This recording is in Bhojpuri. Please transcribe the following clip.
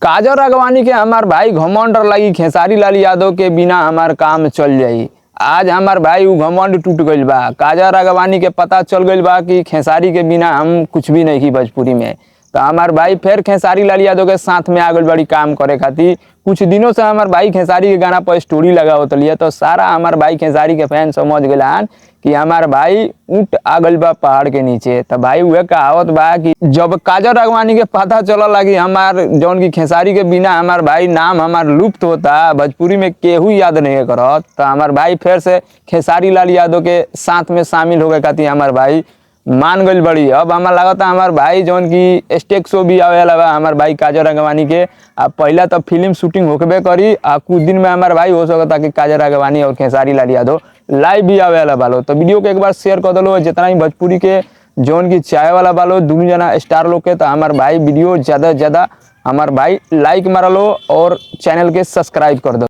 काजल राघवानी के हमार भाई घमंड लगी खेसारी लाल यादव के बिना हमार काम चल जाई। आज हमार भाई उ घमंड टूट गइल बा। काजल राघवानी के पता चल गइल बा कि खेसारी के बिना हम कुछ भी नहीं की भोजपुरी में। तो हमार भाई फिर खेसारी लाल यादव के साथ में आ गइल बड़ी काम करे खातिर। कुछ दिनों से हमार भाई खेसारी के गाना पर स्टोरी लगावत लिया, तो सारा हमार भाई खेसारी के फैन समझ गइल कि हमार भाई ऊँट आ गइल बा पहाड़ के नीचे। तो भाई उहे कहावत बा कि जब काजल राघवानी के पता चलल कि हमार जौन की खेसारी के बिना हमार भाई नाम हमार लुप्त होता, भोजपुरी में केहू याद नहीं करत, तो हमार भाई फिर से खेसारी लाल यादव के साथ में शामिल हो गए खातिर हमार भाई मान गइल बड़ी। अब हमार लागता हमार भाई जौन की स्टेज शो भी आवेला बा हमार भाई काजल राघवानी के, आ पहला तो फिल्म शूटिंग होकबे करी, आ कुछ दिन में हमार भाई हो सकता कि काजल राघवानी और खेसारी लाल यादव लाइव भी आवेला बालो। तो वीडियो के एक बार शेयर कर दलो जितना ही भोजपुरी के जौन की चाय वाला बालो दोनों जना स्टार लोग के, तो हमार भाई वीडियो ज़्यादा से ज़्यादा हमार भाई लाइक मारलो और चैनल के सब्सक्राइब कर दो।